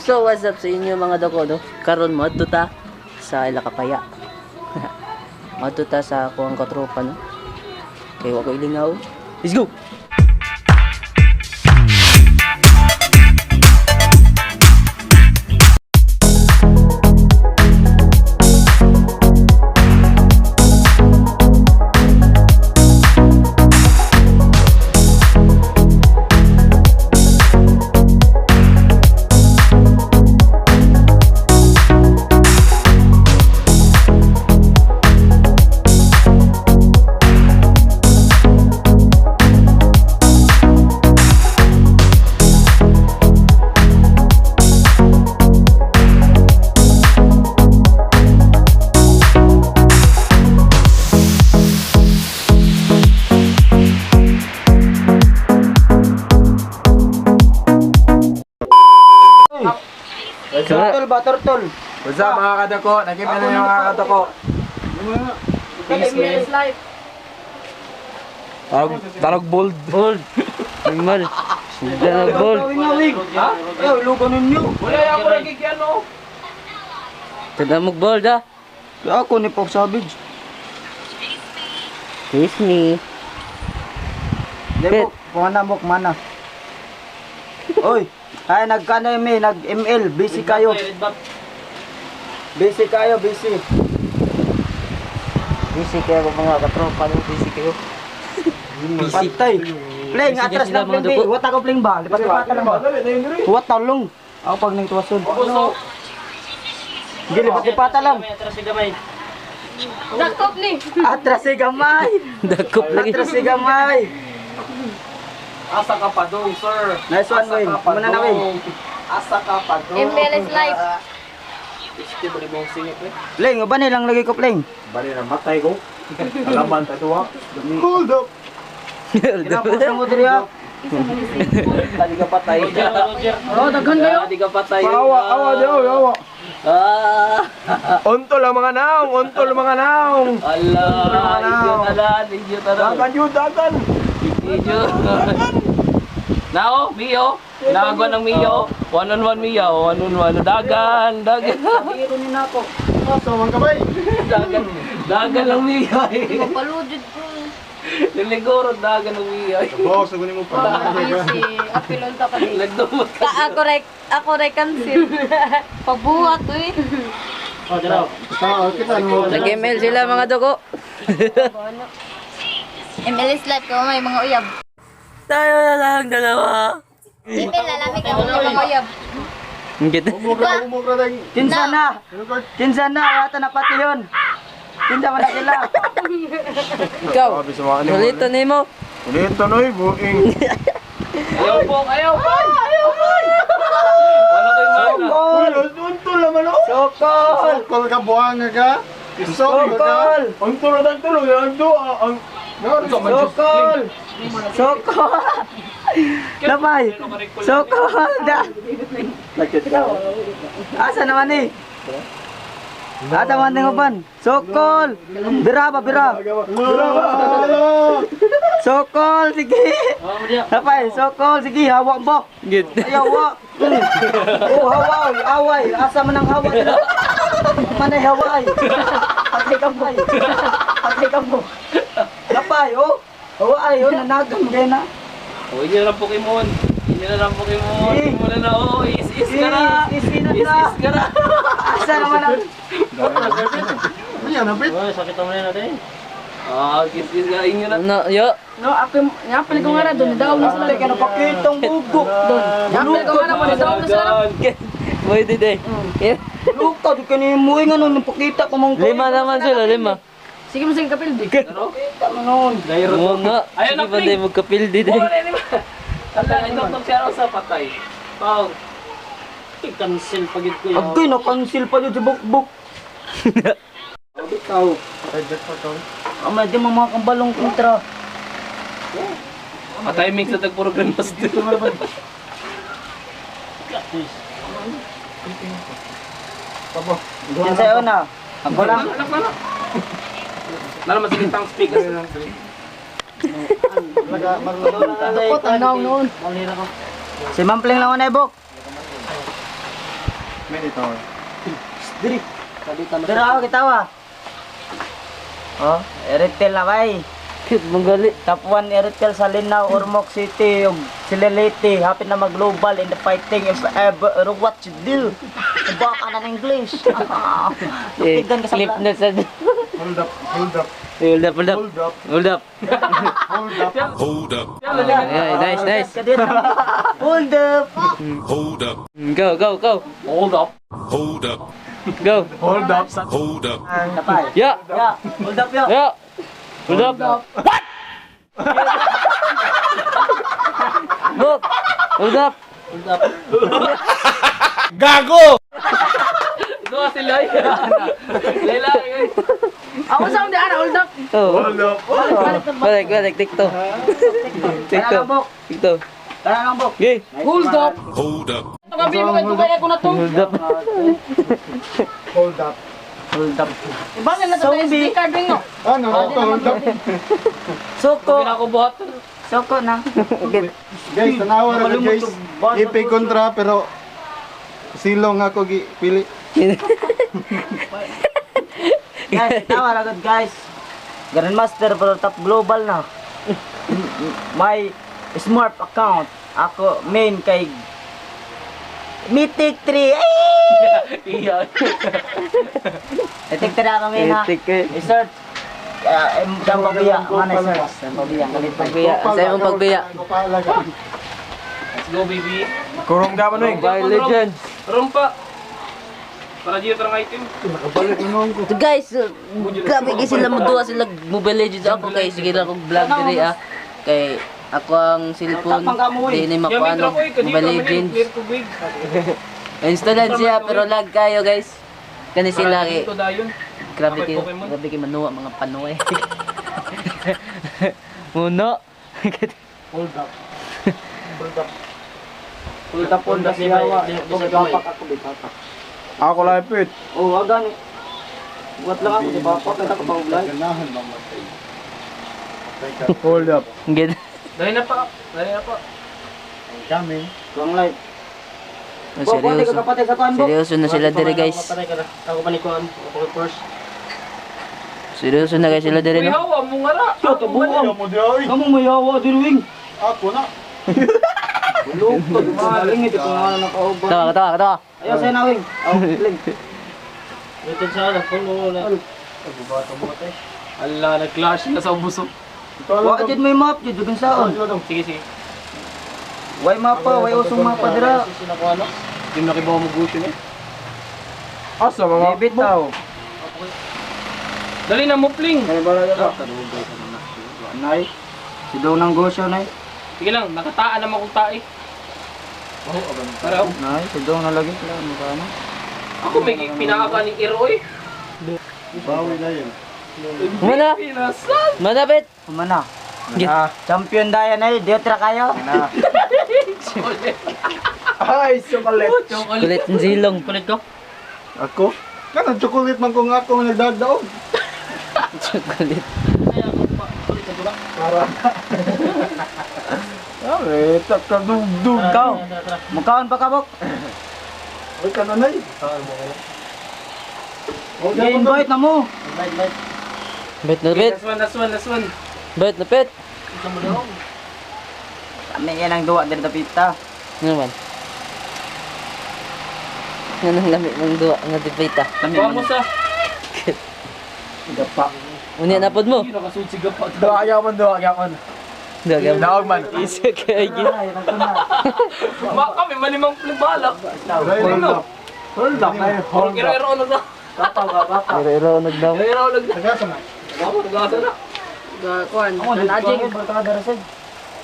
So what's up sa inyo mga doko, no? Karon mo adto ta sa ila kapaya. Adto ta sa akuang katropa, no? Kay wa ko ilingaw. Let's go. Turtle ba? Turtle. What's up mga kadako? Nakita na yung mga kadako. Peace, man. Tarog, tarog bold. Bold. Normal. Sinda bold. Wing na wing. Ha? Eh, lugo ninyo. Wala ako nagigyan oh. Tanda mo bold ah. Ako ni Pop Savage. Kiss me. Debo, kumana mo, kumana. Oy, ay nagkana mi, nag-ML, busy kayo. Busy kayo, busy. Busy kayo mga katropa, no? Busy kayo. Busy. Patay. Pling, Busy atras sila, lang mga pling. dugo. What ako pling ba? Lipat-lipat lang ba? What talong? Ako pag nang tuwason. Sige, lipat-lipatan lang. Dakop ni. Atras si gamay. Dakop lagi. Atras si gamay. Asa ka pa dong, sir? Nice one, Wayne. Muna na, Wayne. Asa ka pa dong? MLS life. Pling, uban lang lagi ko pling. Bali na matay ko. Alaman ta duwa. Hold up. Kinapos mo diri ha. Tadi ka patay. Oh, daghan kayo. Tadi ka patay. Awa, awa, awa, awa. Ah. Ontol ang mga naong, ontol mga naong. Ala, idiot tanan, idiot tanan. Dagan yun, dagan. Idiot. Nao, Mio. Nagawa ng Mio. One on one Mio, one on one. Dagan, dagan. Biro ni nako. Sumang kamay. Dagan, dagan lang Mio. Mapaludod ko. Liliguro, dagan ng Mio. Boss, sagunin mo pa. Busy. Apilon ta ka di. Nagdumot Ka ako rek ako rek cancel. Pabuhat uy. Nag-ML sila mga dugo. MLS life ko may mga uyab. Tayo na lang dalawa. ML lalami ka may mga uyab. Ang ganda. Kinsa na? Kinsa na? Wata na pati yun. Kinsa man na sila. Ikaw, ulit ni mo. Ulit noy, buing. Ayaw po, ayaw po. Ayaw po. Wala kayo mana. Sokol! Untol naman oh. Sokol! Sokol ka buhang ka. Sokol ka. Sokol! Untol na tang tulog. Ang duwa. Ang... Sokol! Sokol! Lapay! Sokol! Da! Asa naman eh? Asa man ng uban? Sokol! Bira ba, bira? Sokol! Sige! Lapay! Sokol! Sige! Hawa mo! Good. Ayaw, wa! Oh, hawa! oy, Away! Asa man ang hawa nila? Manay haway! Patay ka mo! Patay ka mo! Lapay! Oh! Hawa ay! Oh! Nanagam kayo na! Oh, inyo na lang Pokemon. Inyo na lang Pokemon. Eh. Muna na, oh, is is ka na. Is is na Is na! is ka na. Asa naman ang... Ah, is is ka. Inyo na. No, yo. No, ako nyapil ko nga ra doon daw na sila. Patay ka na pakitong bugo! Nyapil ko nga ra doon daw na sila. Pwede de. Luka! Di ka ni mo nga nun! Pakita ko mong Lima naman sila, lima. Sige mo sige kapil di. Pakita mo nun! Oo nga. Ayun na, Sige pa tayo magkapildi de. Wala ni ba? Ala, itong siya raw sa patay. Pao. Cancel pagid ko yun. Agay, na-cancel pa yun si Bukbuk. Ikaw. Ama, di mo mga kambalong kontra. Timing sa tagpuro grandmaster. Yan sa'yo na. Ako lang. Nala mas sige tang speakers. Dakot ang naong noon. Si Ma'am Pling lang na, Buk. May ito. Diri. Dira ako kitawa. Oh, Eritel na bay. Manggali. Top 1 Eritel sa Linao, Ormoc City, ug Sililiti, hapit na mag-global in the fighting if ever what you do. Baka na ng English. Eh, Lupigan ka sa clip na sa... Hold up, hold up, Hold up, hold up. hold up, Hold up. hold up. Hold up. Ay, nice, nice. Hold up. Hold up. Go, go, go. Hold up. Hold up. Go. Hold up. Hold up. Tapay. Yeah. Ya, hold up yo. Yeah. Hold up. What? Look. Hold up. Gago! Ito kasi Lai. Laila, guys. Ako sa hindi ana hold up. Oh. Hold up. Balik, balik. TikTok. TikTok. TikTok. Tara lang bok. Okay. Hold up. Hold up. Gabi mo kay tugay ako na to. Hold up. Hold up. Hold up. Ibang na to SD card ring no. Ano? Ito, hold up. Suko. Hindi na ako buhat. Suko na. Guys, tanawa ra guys. IP kontra pero silong ako gi pili. Guys, tawa ra gud guys. Grandmaster pero top global na. My smart account. Ako main kay Mythic 3. Ay! Iya. Mythic 3 ako main ha. Mythic, eh. I-search. Sa pabiya. Mana i-search. Sa pabiya. Kalit pa. Pagbiya. Sa imong pagbiya. Kopala ka. Let's go, baby. Kurong daman eh. Mobile Legends. Rumpa. Para dito tarang item. Nakabalik na noon ko. So guys, grabe kay sila moduwa sila Mobile Legends ako kay sige lang kog vlog diri ah. Kay ako ang cellphone di ni makuano Mobile Legends. Clear to wig. Installan siya pero lag kayo guys. Kani sila kay Dito dayon. grabe kay grabe kay manuwa mga panoy. Muno. Hold up. Hold up. Hold up, hold up siya. Bapak ako, bapak. Ako lang pit. Oh, agani. Buat lang ako, di ba? Pakita ko pa uglay. Ganahan mamatay. Hold up. Gid. Dali na pa. Dali na pa. Coming. Kuang live. Oh, seryoso. Seryoso na sila diri guys. Ako pa ni Kuan. Ako first. Seryoso na guys sila diri Uy, no. hawa mo nga ra. Yo, tabuang. Mo di oy. Kamu mayawa diruing. Ako na. Lukto, galing ito kung ano nakauban. Tawa, tawa, tawa. Ayaw sa'yo na, wing. Aw, ling. Dito sa ala, puno na. Ala, nag-clash na sa buso. Wa jud may map jud dugan saon. Sige, sige. Way mapa, way usong mapa dira. Hindi mo nakibawa mo gusyo eh. Asa mga Bibit taw. Dali na mo, pling. Ay bala dira. Nay. Si daw nang gosyo nay. Sige lang, nakataan naman kong tae. Para ako. Nay, si daw na lagi sila mukha na. Ako may pinaka ni Iro eh. Bawi na yun. Mana? Pinasan! Manapit. Kumana. Gid. Champion daya nay, diyo tira kayo. Ay, sumalit. Kulit ng silong. Kulit ko? Ako? Kanang chocolate man kung ako nagdadaog. Chocolate. Para. Are, takadugdug. Ikaw. Mukaon pa kabok. Uy, kananay. Invite na mo. Bet na bet. Last one, last one, last one. Bet na pet. Kami yan ang duwa diri dapita. Ano man? Nga nang lami mong duwa nga debate ah. Kami Kuha mo sa. Gapa. Unya na pod mo. Hindi nakasunod si Gapa. Doa yaman, doa yaman. Duwa ka. Daog man. Isa kay gi. Ma kami malimang balak. Hold up. Hold up. Hold up. Iro-iro na. Gapa, gapa. Iro nagdaw. Iro-iro na. Tagasa na. Ako, nagasa na. Kuan. Kanajing.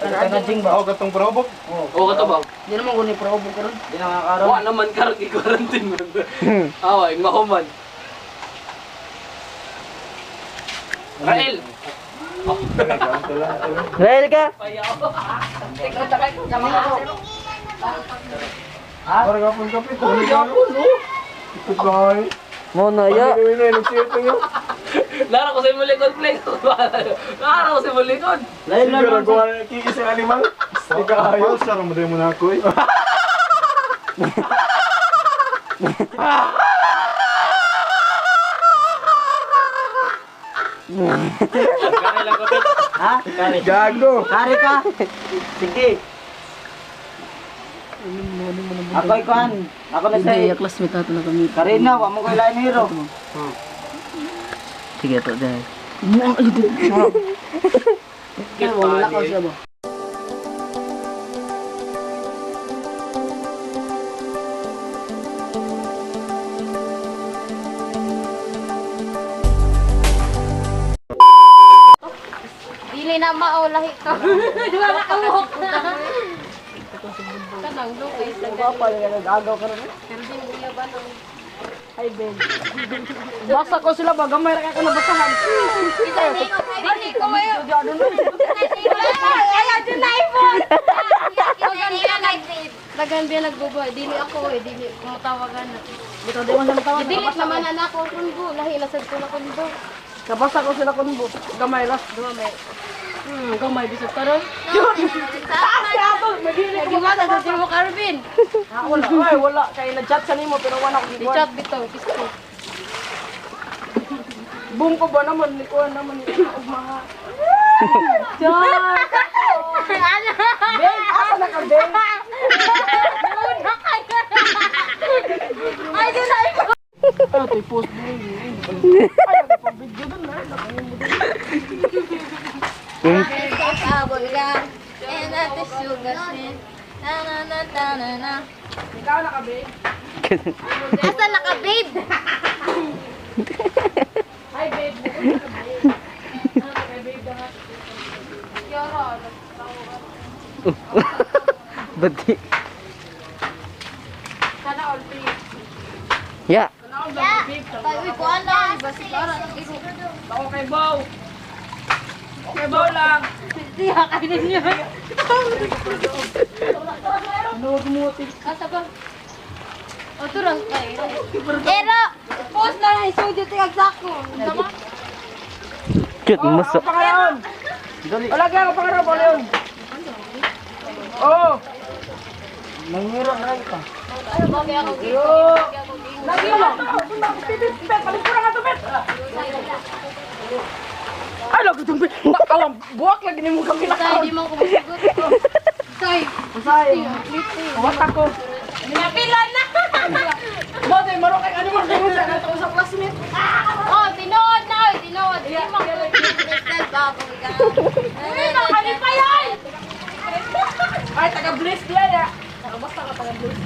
Kanajing ba? Ako katong probok. Oo, ka to ba? Di naman ko ni probo karon. Di na nga karon. Wa naman karon i-quarantine mo. Away, mahuman. Rael! Rael ka. Para gapon kapit. Para gapon, oh. Ito guy. Mo na ya. Laro ko sa imong likod, play. Laro ko sa imong likod. Lain lang. Kiisang animal. Hindi ka ayos. Sarang mo mo na ako eh. Kare lang ko, Bet. Ha? Gago. Kare ka? Sige. Ako ikuan. Ako na sa Hindi, classmate nato na kami. Karina, wa mo koy lain hero. Sige to, dahil. Wala ka siya ba? Dili na maulahi ka. Wala ka buhok na. Kanang lukay sa Nag-agaw ka rin. Pero di mo iya ba nang Basa ko sila ba? Gamay ra ka nabasahan. Dili ko mayo. Ay, adyo na iPhone. Dagan biya nagbubuhay. Dili ako eh. Dili ko matawagan na. Bitaw di man sa matawag. Dili naman na ako kundo. Lahi na sad ko na kundo. Kabasa ko sila kunbo. Gamay ra. Dumamay. Gamay bisag karon. Taas ka ako. Nagimata sa timo Carvin. Ah, wala. Ay, wala kay na-chat sa nimo pero wala ko Di gikuan. chat bitaw pisto. Boom ko ba naman ni kuan naman ni og mga. Ano? Babe, asa na ka, babe? Muna kayo. Ay, di na ikaw. Ano to post mo yun? Ay, nagpa-video dun na. Na na na na na. Ikaw na ka, babe. Asa na ka, babe? Hi, babe. Bukod na ka, babe. Ano ka, babe? Bati. Sana all, babe. Ya. Sana all, babe. Ay, uy, kuan lang. Basta Ako kay Bow. Okay, Bow lang. Siya kayo ninyo. Asa ba? O, turang kayo. Pero, post na lang studio tingag sako. Tama? Cute mo sa. Pangalan. Wala kaya ako pangalan, wala yun. Oh. Manghiro na ka. Bagay ako Yo. Lagi mo. Pipit, palit ko na nga to, Pet. Ay, lagi itong pit. Nakawang buwak lagi ni mo kami Tay, di man ko masugot. Tay, Masay. Wata ko. Napila na. Mo, day, marok kay ano mo sa nato sa classmate. Oh, tinuod na, oy, tinuod. Di man ko crystal bubble gum. Uy, makalipayan! Ay, taga bliss diya ya. Basta ka taga bliss.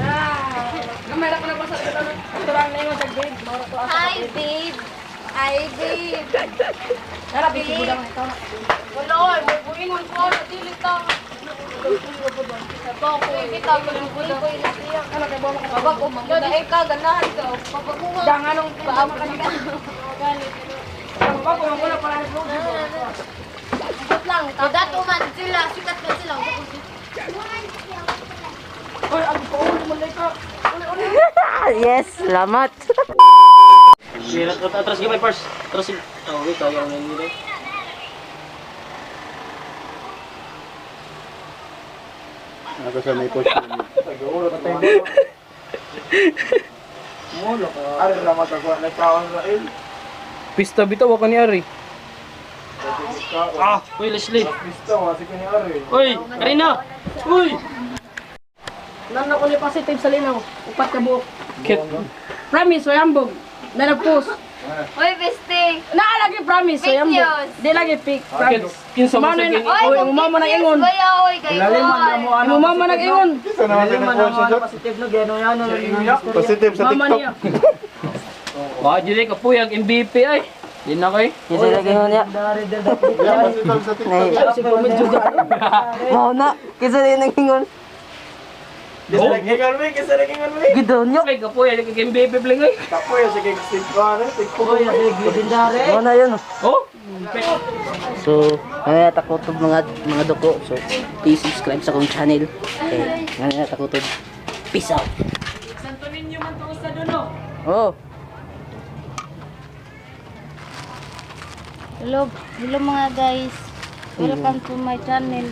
Ah, gamay ra ko na basta sa turang na ingon sa babe. Mao ra ko asa. Hi, babe. Hi, babe. Nara busy mo lang ikaw na. Wala, oy, may buingon ko, dili ta. Kita ko yung budoy. Ano kay bomo ka. Babag o mangudahi ka, ganahan ka. Papaguha. Dang anong Paabot ka. Ang pa ko muna para ni Flo. Abot lang. Dato man sila, sikat man sila. Oy, ang paulo mo lang ka. Uli uli. Yes, salamat. Atras gamay first. Atras. Oh, wait, ayaw na nila. Ako sa may post. Ari na matakuha na kaon sa il. Pista bitaw ako ni Ari. Ah, uy Leslie. Pista wa si kani Ari. Uy, Karina. Uy. Nan ako ni positive sa linaw. Upat ka buok. Cute. Promise, way ambog. Na nag-post. Uy, bestie. Naa lagi promise, way Fake ambog. news. Di lagi fake, promise. Kinsa mo sa gini. Oy, Oy, umama nang ingon. Kuya, oy, kayo. Umama nang ingon. Kisa naman sa Dili man nag-post ang siya. ano positive no gano yan ano. Positive sa Mama TikTok. niya. Wa jud ka puyag MVP ay. Di na koy. Kinsa lagi mo niya. Yeah, positive sa TikTok. Mao na. Kinsa lagi nang ingon. Kisa naghingan mi, kisa naghingan mi. Gidon nyo. Ay kapuya kay MVP bling ay. Kapoy sa kay sig ko ano, sig ko. Oy, sige, legendary. Mao na yun. Oh. So, ano takutob mga duko. So, please subscribe sa akong channel. Okay, ano takutob. Peace out. Santo Niño man to sa duno. Oh. Hello, hello mga guys. Welcome to my channel.